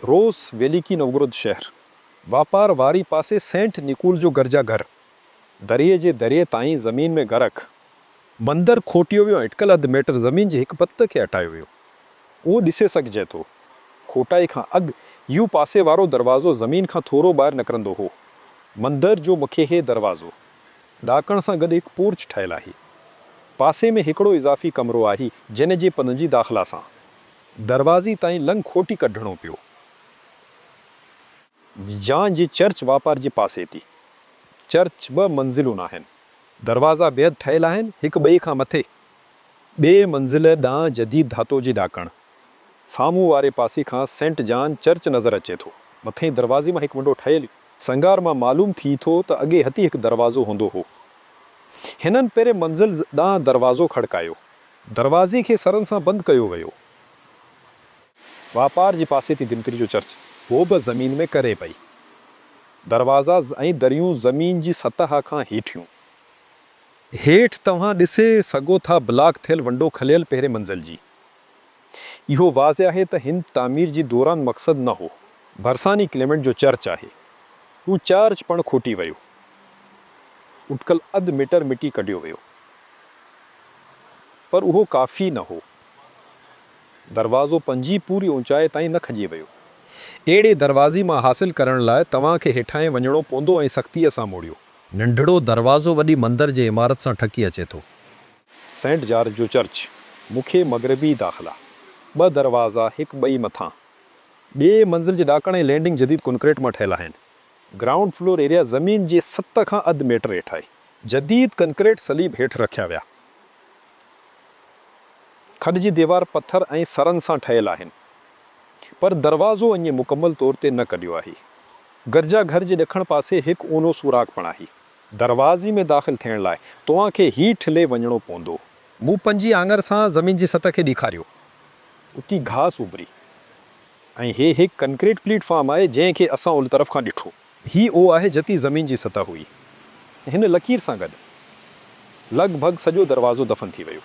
روس، ويليڪي نوگرود شهر. واپار واري پاسي سينٽ نيڪول جو گرجا گهر. دريء جي دريء تائين زمين ۾ غرق. مندر کوٽيو ويو ۽ اٽڪل اڌ ميٽر زمين جي هڪ پت کي هٽايو ويو. اهو ڏسي سگهجي ٿو. کوٽائي کان اڳ اهو پاسي وارو دروازو زمين کان ٿورو ٻاهر نڪرندو هو. مندر جو مکيه دروازو. ڏاڪڻ سان گڏ هڪ پورچ ٺهيل آهي. پاسي ۾ هڪڙو اضافي ڪمرو آهي، جنھن جي پنھنجي داخلا سان. دروازي تائين لنگهه کوٽي ڪڍڻو پيو. جان جي چرچ واپار جي پاسي تي. چرچ ٻه منزلون آهن. دروازا بيحد ٺهيل آهن، هڪ ٻئي کان مٿي. ٻيء منزل ڏانهن جديد ڌاتوء جي ڏاڪڻ. سامهون واري پاسي کان سينٽ جان چرچ نظر اچي ٿو. مٿئين دروازي مان هڪ ونڊو ٺهيل. سينگار مان معلوم ٿي ٿو ته اڳي هتي هڪ دروازو هوندو هو. هنن پهرين منزل ڏانهن دروازو کڙڪايو. دروازي کي سرن سان بند ڪيو ويو. واپار جي پاسي تي دمتري جو چرچ. هوء به زمين ۾ ڪري پئي. دروازا ۽ دريون زمين جي سطح کان هيٺيون. هيٺ توهان ڏسي سگهو ٿا بلاڪ ٿيل ونڊو کليل پهرين منزل جي. اهو واضح آهي ته هن تعمير جي دوران مقصد نه هو. ڀرسان ئي ڪليمنٽ جو چرچ آهي. هو چرچ پڻ کوٽي ويو. اٽڪل اڌ ميٽر مٽي ڪڍيو ويو. پر اهو ڪافي نه هو. دروازو پنھنجي پوري اوچائي تائين نه کڄي ويو. اهڙي دروازي مان حاصل ڪرڻ لاء توهان کي هيٺانهين وڃڻو پوندو ۽ سختيء سان موڙيو. ننڍڙو دروازو وڏي مندر جي عمارت سان ٺھڪي اچي ٿو. سينٽ جارج جو چرچ، مکيه مغربي داخلا، ٻه دروازا هڪ ٻئي مٿان. ٻيء منزل جي ڏاڪڻ ۽ لينڊنگ جديد ڪنڪريٽ مان ٺهيل آهن. گرائونڊ فلور ايريا زمين جي سطح کان اڌ ميٽر هيٺ آهي. جديد ڪنڪريٽ صليب هيٺ رکيا ويا. کڏ جي ديوار پٿر ۽ سرن سان ٺهيل آهن. پر دروازو اڃي مڪمل طور تي نه ڪڍيو آهي. گرجا گهر جي ڏکڻ پاسي هڪ اونهو سوراخ پڻ آهي. دروازي ۾ داخل ٿيڻ لاء توهان کي هيٺ لھي وڃڻو پوندو. مون پنھنجي آڱر سان زمين جي سطح کي ڏيکاريو. اتي گاهه اڀري ۽ هي هڪ ڪنڪريٽ پليٽ فارم آهي جنهن کي اسان اولھ طرف کان ڏٺو. هي اهو آهي جتي زمين جي سطح هئي. هن لڪير سان گڏ لڳ ڀڳ سڄو دروازو دفن ٿي ويو.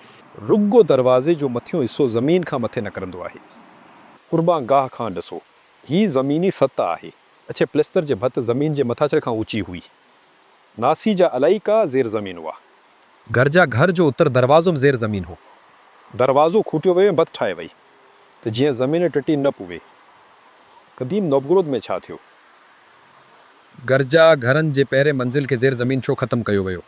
رڳو دروازي جو مٿيون حصو زمين کان مٿي نڪرندو آهي. قربان گاهه کان ڏسو. هي زميني سطح آهي. اڇي پلستر جي ڀت زمين جي مٿاڇري کان اوچي هئي. ناسي جا علائقا زير زمين هئا. گرجا گهر جو اتر دروازو به زير زمين هو. دروازو کوٽيو ويو ۽ ڀت ٺاهي وئي ته جيئن زمين ٽٽي نه پوي. قديم نوبگرود ۾ ڇا ٿيو؟ گرجا گهرن جي پهرين منزل کي زير زمين ڇو ختم ڪيو ويو؟